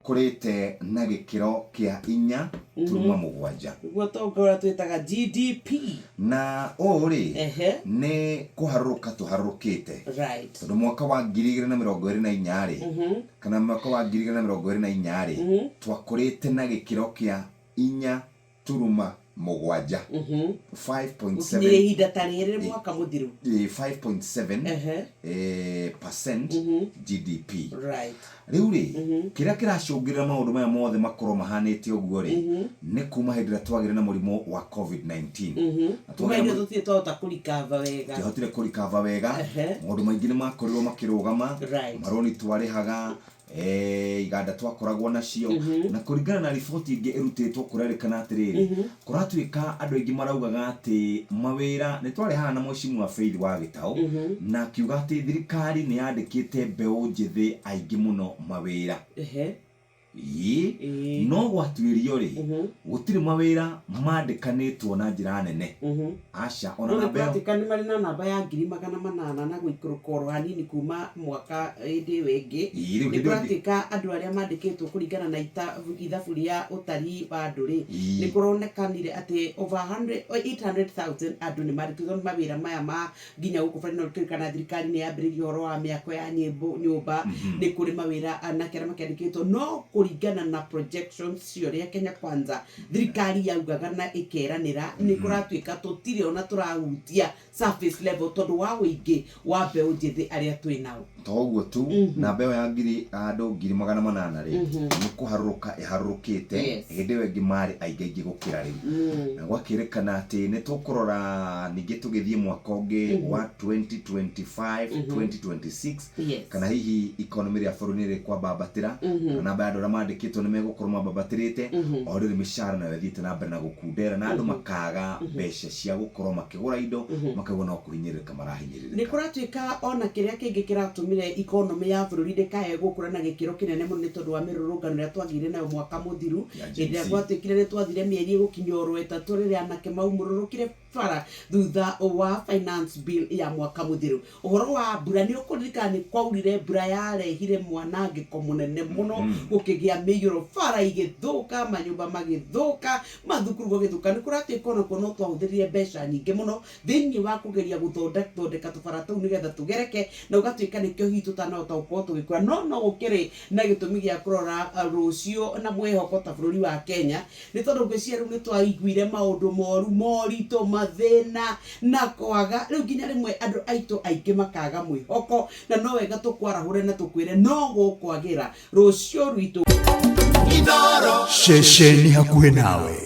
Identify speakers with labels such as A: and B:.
A: Kũrĩte na gĩkĩro kĩa 4.7.
B: Nĩguo ũtonga ũrĩa twĩtaga GDP.
A: Na ũũ rĩ,
B: Ehe.
A: nĩ kũharũrũka tũharũrũkĩte. Tondũ mwaka wa 2024 rĩ, kana mwaka wa 2024 rĩ, twakũrĩte na gĩkĩro kĩa 4.7. 5.7.
B: Gũkinyĩria ihinda ta rĩrĩ mwaka mũthiru.
A: 5.7 percent GDP. Rĩu rĩ, kĩrĩa kĩracũngĩrĩra maũndũ maya mothe makorwo mahanĩte ũguo rĩ, nĩ kuma hĩndĩ ĩrĩa twagĩire na mũrimũ wa COVID-19. Na
B: Kuma
A: twagĩa na
B: hĩndĩ ĩyo tũtirĩ twahota kũrikava wega.
A: Tũtiahotire kũrikava wega. Maũndũ maingĩ nĩ makorirwo makĩrũgama. Marũni twarĩhaga, iganda twakoragwo nacio. Na kũringana na riboti ĩngĩ ĩrutĩtwo kũrerĩkana atĩrĩrĩ, kũratuĩka andũ aingĩ maraugaga atĩ mawĩra, nĩ twarĩ haha na Mheshimiwa Faith wa Gĩtaũ, na akiuga atĩ thirikari nĩ yandĩkĩte mbeũ njĩthĩ aingĩ mũno mawĩra. Ĩĩ, no gwatuĩrio rĩ, gũtirĩ mawĩra mandĩkanĩtwo na njĩra nene. Aca, ona
B: No nĩ
A: namba ĩyo.
B: kũratuĩka nĩ marĩ na namba ya 800,000 na gũikũrũka oro hanini kuma mwaka hĩndĩ ĩyo ĩngĩ.
A: Ĩĩ, rĩu
B: Nĩ
A: hĩndĩ ĩyo ĩngĩ.
B: kũratuĩka andũ arĩa mandĩkĩtwo kũringana na ithabu rĩa ũtari wa andũ rĩ, nĩ kũronekanire atĩ over 800,000 andũ nĩ mandĩkĩtwo mawĩra maya ma nginya gũkũ bũrũri-inĩ. No kũririkana thirikari nĩ yambĩrĩirie ũhoro wa mĩako ya nyĩmbo nyũmba, nĩ kũrĩ mawĩra anake arĩa makĩandĩkĩtwo, no kũringana na projections cia ũrĩa Kenya Kwanza thirikari yaugaga na ĩkeranĩra, nĩ kũratuĩka tũtirĩ ona tũrahutia surface level tondũ wa ũingĩ wa mbeũ njĩthĩ arĩa twĩ nao.
A: To ũguo tu, namba ĩyo ya ngiri andũ 800,000 rĩ, nĩ kũharũrũka ĩharũrũkĩte. Hĩndĩ ĩyo ĩngĩ marĩ aingĩ aingĩ gũkĩra rĩu. Na gwakĩrĩkana atĩ nĩ tũkũrora ningĩ tũgĩthiĩ mwaka ũngĩ wa 2025 2026, kana hihi economy rĩa bũrũri nĩ rĩkwambambatĩra, kana namba ya andũ arĩa mandĩkĩtwo nĩ megũkorwo mambambatĩrĩte. O rĩrĩ mĩcara nayo ĩthiĩte na mbere na gũkundera na andũ makaga mbeca cia gũkorwo makĩgũra indo, makaigua no kũhinyĩrĩrĩka marahinyĩrĩrĩka.
B: Nĩ kũratuĩka ona kĩrĩa kĩngĩ kĩratũmire economy ya bũrũri ndĩkae gũkũra na gĩkĩro kĩnene mũno nĩ tondũ wa mĩrũrũngano ĩrĩa twagĩire nayo mwaka mũthiru,
A: Ya Gen
B: hĩndĩ ĩrĩa
A: Z.
B: gwatuĩkire nĩ twathire mĩeri ĩgũkinya oro 3 rĩrĩa anake maumũrũrũkire bara thutha wa finance bill ya mwaka mũthiru. Ũhoro wa mbura, nĩ ũkũririkana nĩ kwaurire mbura yarehire mwanangĩko mũnene mũno, gũkĩgĩa mĩiyũro, bara igĩthũka, manyũmba magĩthũka, mathukuru gũgĩthũka. Nĩ kũratuĩka onakuo no twahũthĩrire mbeca nyingĩ mũno thĩinĩ wa kũgeria gũthondeka tũbara tũu nĩgetha tũgereke, na ũgatuĩka nĩkĩo hihi tũtanahota gũkorwo tũgĩkũra. No no gũkĩrĩ na gĩtũmi gĩa kũrora rũciũ na mwĩhoko ta bũrũri wa Kenya, nĩ tondũ ngwĩciria rĩu nĩ twaiguire maũndũ moru, moritũ, mathĩna na kwaga, rĩu nginya rĩmwe andũ aitũ aingĩ makaga mwĩhoko, na no wega tũkwarahũre na tũkwĩre no gũkwagĩra rũciũ rwitũ.
C: Ceceni hakuhĩ nawe.